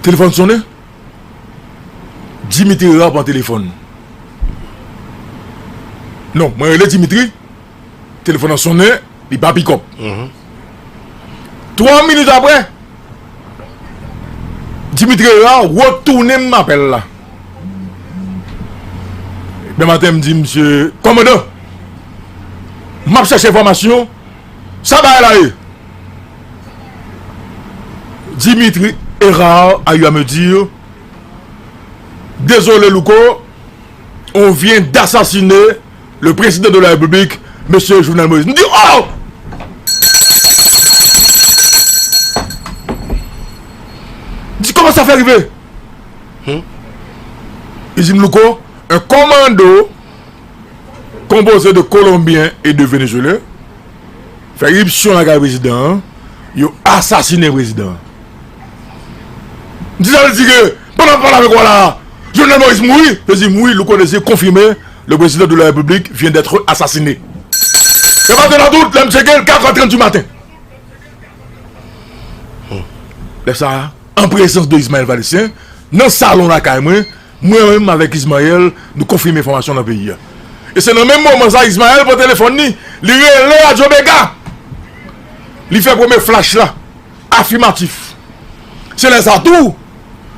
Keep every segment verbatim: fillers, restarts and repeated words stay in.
Telefòn sonnen. Dimitri Hérard pran telefòn. Non, mwen rele Dimitri. Telefòn nan sonnen, li pa pikòp. Twa minit apre, Dimitri Hérard retounen m apèl la. Demen maten, m di, "Mesye kòmandan, m ap chèche enfòmasyon. Sa bagay la ye?" Dimitri Hérard a eu à me dire, "Désolé, Louko, on vient d'assassiner le président de la République, Monsieur Jovenel Moïse." M di, "Oh!" M di, "Comment ça fait arriver?" Li di m, "Louko, un commando composé de Colombiens et de Vénézuéliens fè iripsyon lakay prezidan an, yo asasinen prezidan an." M di, "Sa vle di ke pandan m ap pale avèk ou la, Jovenel Moïse mouri?" Yo di m, "Wi, Louko Désir confirmé, le président de la République vient d'être assassiné." Yo pa tande tout, lè m tcheke l, quatre heures trente du matin. Lè sa a, an prezans de Ismaël Valestin, nan salon lakay mwen, mwen menm avèk Ismaël, nou konfime enfòmasyon nan peyi a. E se nan menm moman sa, Ismaël pran telefòn li, li rele Radyo Mega. Li fè premye flash la, afimatif. Se lè sa tou,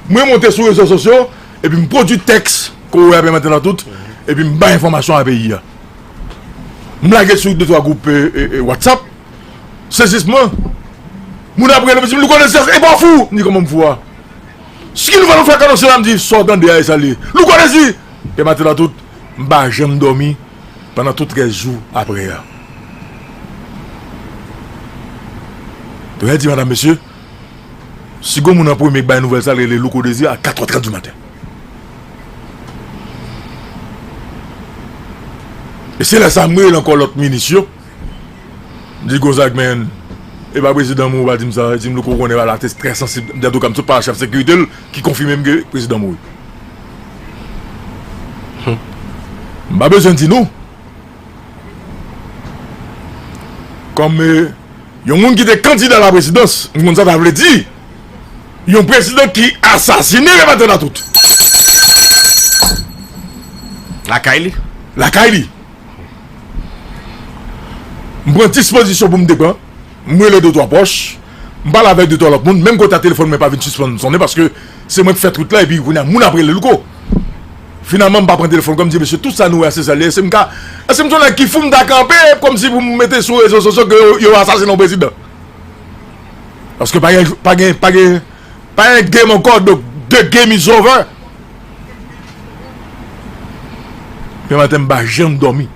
mwen monte sou rezo sosyo, epi m pwodui tèks, ke w wè a pèmèt nan tout, epi m bay enfòmasyon a peyi a. M lage sou de twa gwoup, e, e, e, WhatsApp, sezisman. Moun ap rele m, di m, "Louko Désir, e pa w fou?" M di, "Kòman m fou a?" "Ski nou fè nou fè kanonse la?" M di, "Sa w tande a, e sa l ye." "Louko Désir!" E maten la tout, m pa janm dòmi pandan tout rès jou apre a. Donk, sa di, madam, mesye, si gon moun an premye k bay nouvèl sa, l rele Louko Désir a quatre heures trente du matin. E se lè sa, m rele ankò lòt minis yo. M di, "Gonzague, men, e pa prezidan mouri, ou pa di m sa." Li di m, "Louko, ou konnen bagay la te trè sansib." M di, "Antouka, m sot pale chèf sekirite l ki konfime m ke prezidan mouri." M pa bezwen di nou. Kòm, e, yon moun ki te kandida la prezidans, m konn sa ta vle di. Yon prezidan ki asasinen rebatè la tout. Lakay li. Lakay li. M pran dispozisyon pou m te pran. M rele de twa pwòch. M pale avèk de twa lòt moun. Menm kote a telefòn mwen pa vin sispann sonnen paske se mwen k fè twit la epi kounye a moun ap rele Louko. Finalman, m pa pran telefòn, kòm m di, "Mesye, tout sa nou wè a se sa l ye." Èske m ka, èske m se yon nèg ki fou, m ta kanpe kòmsi pou m mete sou rezo sosyo ke yo, yo asasinen yon prezidan? Paske pa gen, pa gen, pa gen, pa gen game ankò, donk the game is over. Demen maten, m pa janm dòmi.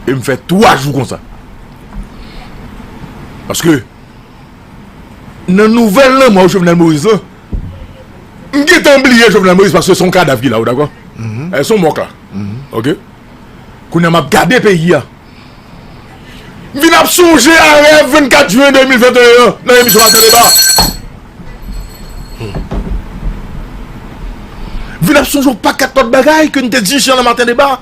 E m fè twa jou konsa. Paske, nan nouvèl lanmò Jovenel Moïse lan, m gentan bliye Jovenel Moïse paske se yon kadav ki la, ou dakò? E se yon mò k la. Oke? Kounye a m ap gade peyi a. M vin ap sonje a rèv vennkat jen de mil venteyen an nan emisyon Maten Deba. M vin ap sonje yon pakèt lòt bagay ke n te di isit nan Maten Deba.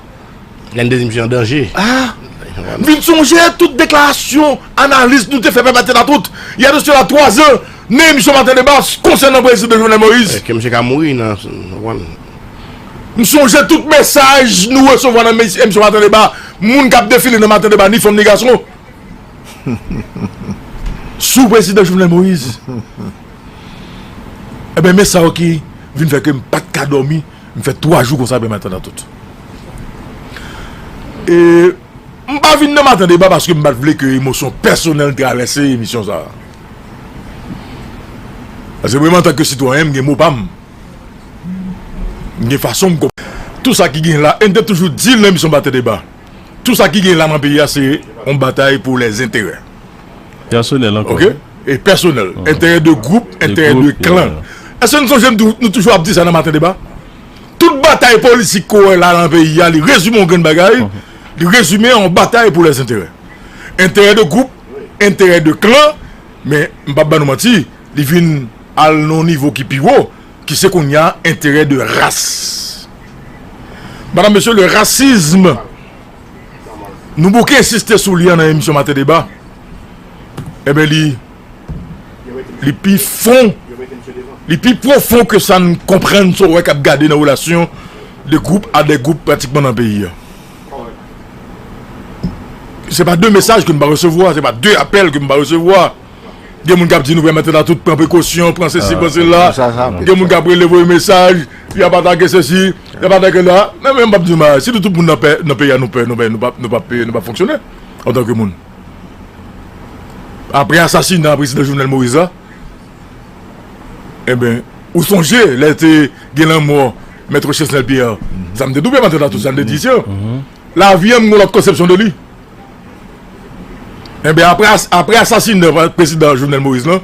Lè n te di misye an danje. Ah! M vin sonje tout deklarasyon analis nou te fè pèp Ayisyen la tout, il y a de cela trois ans, nan emisyon Maten Deba konsènan prezidan Jovenel Moïse. Ke misye ka mouri nan, w konprann. M sonje tout mesaj nou resevwa nan mes-, emisyon Maten Deba, moun k ap defile nan Maten Deba, ni fanm ni gason, sou prezidan Jovenel Moïse. Ebyen, men sa yo ki vin fè ke m pa t ka dòmi, m fè twa jou konsa, ebyen, maten nan tout. E m pa vin nan Maten Deba paske m pa t vle ke emosyon pèsonèl travèse emisyon sa a. Paske mwen menm, antanke sitwayen, m gen mo pa m. M gen fason m konp-, tout sa ki gen la, e m te toujou di l nan emisyon Maten Deba, tout sa ki gen la nan peyi a, se yon batay pou lèzenterè. Pèsonèl ankò. Oke? E pèsonèl. Enterè de gwoup, enterè de klan. Èske nou sonje nou, nou toujou ap di sa nan Maten Deba? Tout batay politik ke w wè la nan peyi a, li rezime yon grenn bagay, li rezime yon batay pou lèzenterè. Enterè de gwoup, enterè de klan, men m p ap ba nou manti, li vin al nan yon nivo ki pi wo, ki se kounye a enterè de ras. Madam, mesye, le racisme, nou bouke ensiste sou li an nan emisyon Maten Deba. Ebyen, li, li pi fon Li pi pwofon ke sa n konprann, sa w wè k ap gade nan relasyon de gwoup a de gwoup pratikman nan peyi a. Se pa de mesaj ke m pa resevwa, se pa de apèl ke m pa resevwa. Gen moun k ap di nou pèmèt la tout pran prekosyon, pran sesi, pran sela. Gen moun k ap rele voye mesaj, y ap atake sesi, y ap atake la. Men, men m ap di nou bagay, si nou tout moun nan pè, nan peyi a nou pè, nou pè, nou p ap, nou p ap, nou p ap fonksyone antanke moun. Apre asasina prezidan Jovenel Moïse la, enben, ou sonje, lè te gen lanmò Mèt Chesnel Pierre, sa m te tou pèmèt la tout, sa m te di, se lavi an, m gen lòt konsepsyon de li. Enben, apre, apre asasina prezidan Jovenel Moïse lan,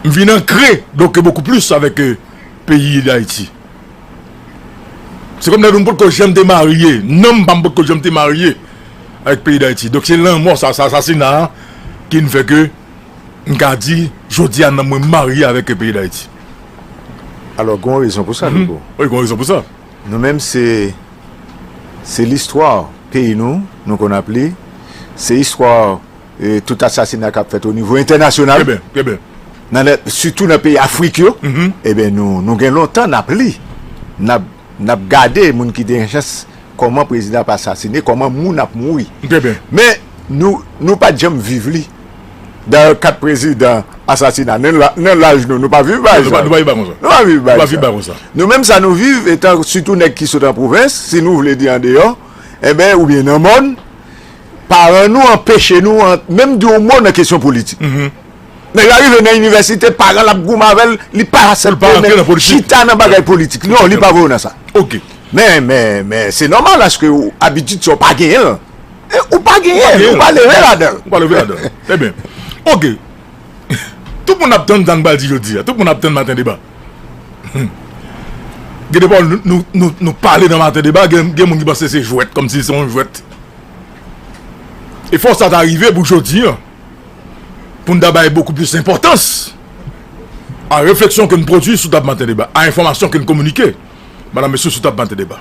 m vin ankre, donk, bokou plis avèk, euh, peyi Dayiti. Se kòm nan nou potko janm te marye, nanm pa m potko janm te marye avèk peyi Dayiti. Donk, se lanmò sa, sa, asasina a, ki n fè ke m ka di, jodi a, nanm mwen marye avèk peyi Dayiti. Alò, gen yon rezon pou sa, Louko. Wi, gen yon rezon pou sa. Nou menm, se, se listwa peyi nou, nou konn ap li. Se istwa, e, tout asasina k ap fèt o nivo entènasyonal. Trè byen, trè byen. Nan lè, sitou nan peyi Afrik yo, enben, nou, nou gen lontan n ap li, n ap, n ap gade moun ki te gen chans, kòman prezidan ap asasine, kòman moun ap mouri. Trè byen. Men, nou, nou pa t janm viv li. Dayè, kat prezidan asasina, nan la-, nan laj nou, nou pa viv bagay sa. Nou pa, nou pa viv bagay konsa. Nou pa viv bagay sa. Nou pa viv bagay konsa. Nou menm sa nou viv, etan sitou nèg ki sot an pwovens, si nou vle di andeyò, enben, oubyen nan mòn, paran nou anpeche nou an, menm di yon mo nan kesyon politik. Nèg la rive nan inivèsite, paran l ap goumen avè l, li pa aksepte menm chita nan bagay politik. Non, li pa vre nan sa. Ok. Men, men, men, se nòmal, paske ou, abitid sa, ou pa genyen l. E, ou pa genyen l, ou pa leve ladan l. Ou pa leve ladan l. Trè byen. Ok. Tout moun ap tann sa n pral di jodi a. Tout moun ap tann maten deba. Gen de pawòl nou, nou, nou, nou pale nan maten deba, gen, gen moun ki panse se jwèt, kòmsi se yon jwèt. E fò sa ta rive pou jodi a, pou n ta bay bokou plis enpòtans a refleksyon ke n pwodui sou tab maten deba, a enfòmasyon ke n kominike, madanm, mesye, sou tab maten deba.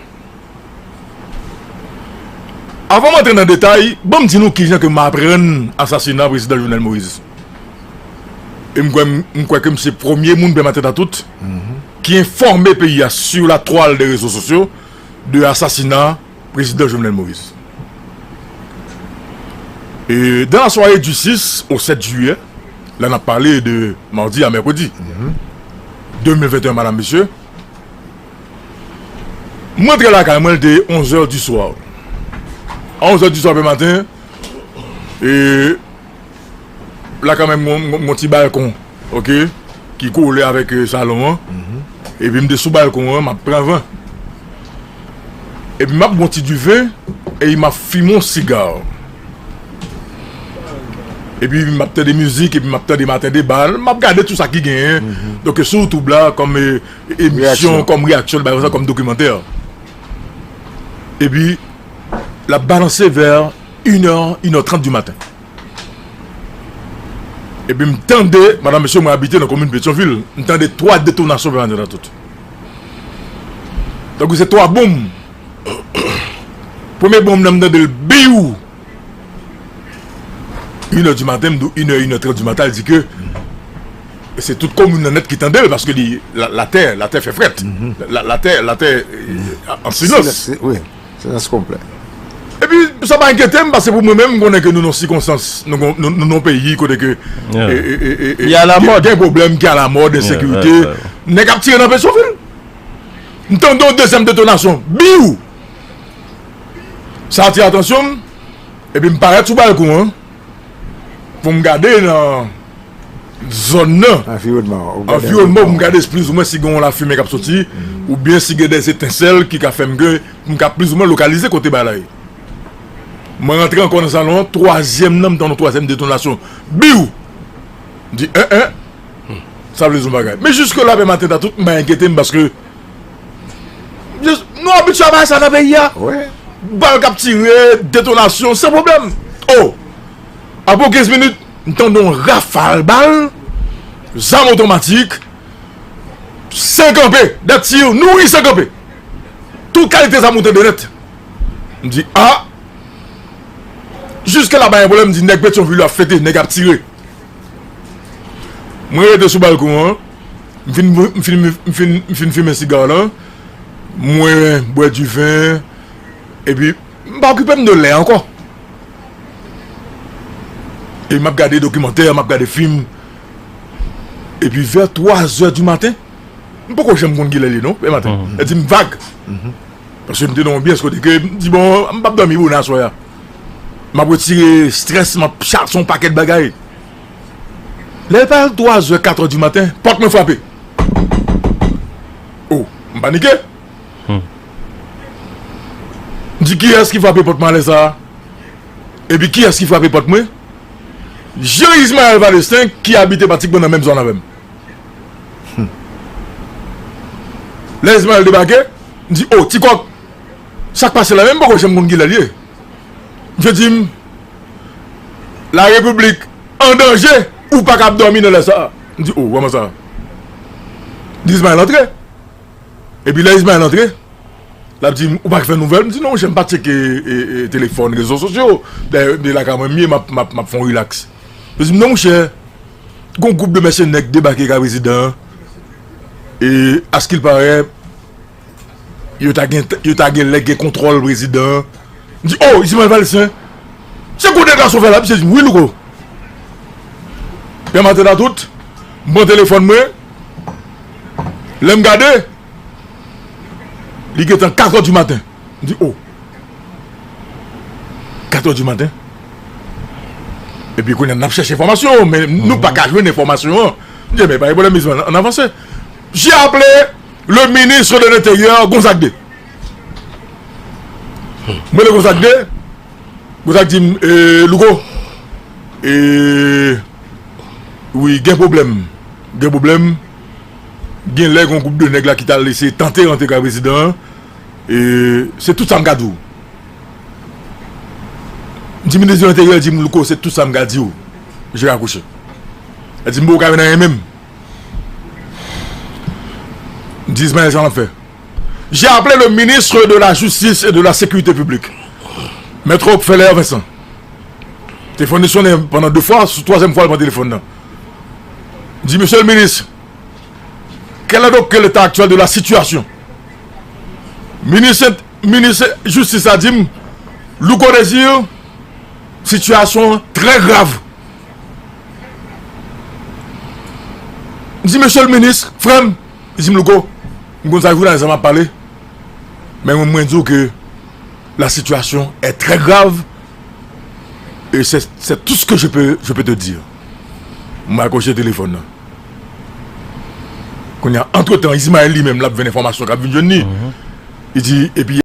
Avan m antre nan detay, ban m di nou kijan ke m aprann asasina prezidan Jovenel Moïse. E m kwè, m kwè ke m se premye moun, pèmèt a tout, ki enfòme peyi a sur la toile des réseaux sociaux de asasina prezidan Jovenel Moïse. E dans la soirée du six au sept juillet, la n ap pale de madi a mèkredi de mil venteyen, madanm, mesye, m rantre lakay mwen, l te onzè du soir. A onzè du soir pe maten, e lakay mwen, m gon, m gon ti balkon, ok, ki kole avèk, eh, salon an. Epi m te sou balkon an, m ap pran van. Epi m ap bwè yon ti diven, e m ap fimen yon siga. Epi m ap tande mizik, epi m ap tande maten deba, m ap gade tout sa ki genyen. Donk, sou YouTube la, kòm, eh, emisyon, kòm reyaksyon, bagay konsa, kòm dokimantè. Epi, l ap balanse vè inè, inè trant di maten. Epi m tande, madanm, mesye, mwen abite nan komin Petyonvil, m tande twa detonasyon pèmèt a tout. Tankou se twa bonm. Premye bonm nan, m tande l biw. Inè di maten, m di w inè, inè trant di maten, l di ke se tout komin nan nèt ki tande l, paske li, la, latè, latè fè frèt. La, latè, latè, eh, an silans. Silans, wi. Silans konplè. Epi, sa pa enkyete m, paske pou mwen menm, m konnen ke nou nan sikonstans, nou, nou, nou nan peyi kote ke, eh, eh, eh, eh, eh, gen, gen pwoblèm ki alamòd, ensekirite. Nèg ap tire nan Petyonvil. M tande yon dezyèm detonasyon. Biw! Sa atire atansyon m. Epi m parèt sou balkon an pou m gade nan zòn nan. Anviwònman an, pou m gade plizoumwen si gen yon lafimen k ap soti, oubyen si gen de etensèl ki ka fè m ke m ka plizoumwen lokalize kote bagay la ye. Mwen rantre ankò nan salon an, twazyèm nan, m tande yon twazyèm detonasyon. Biw! M di, en, en, sa vle di yon bagay. Men jiske la, pèmèt a tout, m pa enkyete m paske nou abitye a bagay sa nan peyi a. Bal k ap tire, detonasyon, san pwoblèm. O! Apre kenz minit, m tande yon rafal bal, zam otomatik, san kanpe, dè tir, nouri san kanpe. Tout kalite zam ou tande nèt. M di, a! Jiske la, pa gen pwoblèm, m di, nèg Petyonvil yo ap fete, nèg ap tire. Mwen rete sou balkon an. M fin, m fin, m fin, m fin fimen siga la. Mwen bwè diven. Epi, m pa okipe m de lè ankò. E m ap gade dokimantè, m ap gade fim. Epi, vè twa zè di maten, m poko janm konn kilè l ye non, e maten. E di m vag. Paske m te nan yon byès kote ke m di, bon, m p ap dòmi bonè aswè a. M ap retire estrès, m ap chache yon pakèt bagay. Lè l pral twa zè, kat è di maten, pòt mwen frape. O, m panike. M di, kiyès ki frape pòt mwen alè sa a? Epi kiyès ki frape pòt mwen? Jean Ismaël Valestin, ki abite pratikman nan menm zòn avè m. Lè Ismaël debake, m di, o, ti kòk, sa k pase la menm, m poko janm konn kilè l ye. Misye di m, la repiblik an danje, ou pa kab dòmi nan lè sa a. M di, o, kòman sa? Di Ismaël antre. Epi lè Ismaël antre, l ap di m, ou pa fè nouvèl? M di, non, monchè, m pa tcheke, e, e, telefòn, rezo sosyo. Dayè, de lakay mwen m ye, m ap, m ap, m ap fè yon rilaks. Yo di m, non, monchè, gon gwoup de mèsenè k debake kay prezidan an. E, askilparè, yo ta gen, yo ta gen lè gen kontwòl prezidan an. M di, o, Ismaël Valestin, se kou de gason fè la, misye di m, wi, Louko. Pè Maten Latout, m pran telefòn mwen, lè m gade, li gentan kat è di maten. M di, o. Kat è di maten. Epi kounye a, n ap chèche enfòmasyon, men nou pa ka jwenn enfòmasyon an. M di, men pa gen pwoblèm, Ismaël, ann avanse. J'ai appelé le ministre de l'Intérieur, Gonzague de. M rele Gonzague de. Gonzague di m, e, Louko, e, wi, gen pwoblèm. Gen pwoblèm. Gen lè gon gwoup de nèg la ki t al eseye tante rantre kay prezidan an. E, se tout sa m ka di w. M di minis de lenteryè, di m, Louko, se tout sa m ka di w. Je raccroche. Li di m, bon, ou ka vin anyen menm. M di Ismaël, sa l ap fè. J'ai appelé le ministre de la Justice et de la Sécurité publique, Maître Opfeller Vincent. Telefòn li sonnen pandan de fwa, sou twazyèm fwa, l pran telefòn nan. M di, Monsieur le ministre, quel est donc l'état actuel de la situation? Minis, minis jistis la di m, Louko Désir, sitiyasyon an trè grav. M di, Mesye le minis, frè m, li di m, Louko, m konn sa jounalis la m ap pale, men mwen, mwen di w ke la situation est très grave et c'est, c'est tout ce que je peux, je peux te dire. M rakwoche telefòn nan. Kounye a, antretan, Ismaël li menm, l ap jwenn enfòmasyon k ap vin jwenn li. Li di, epi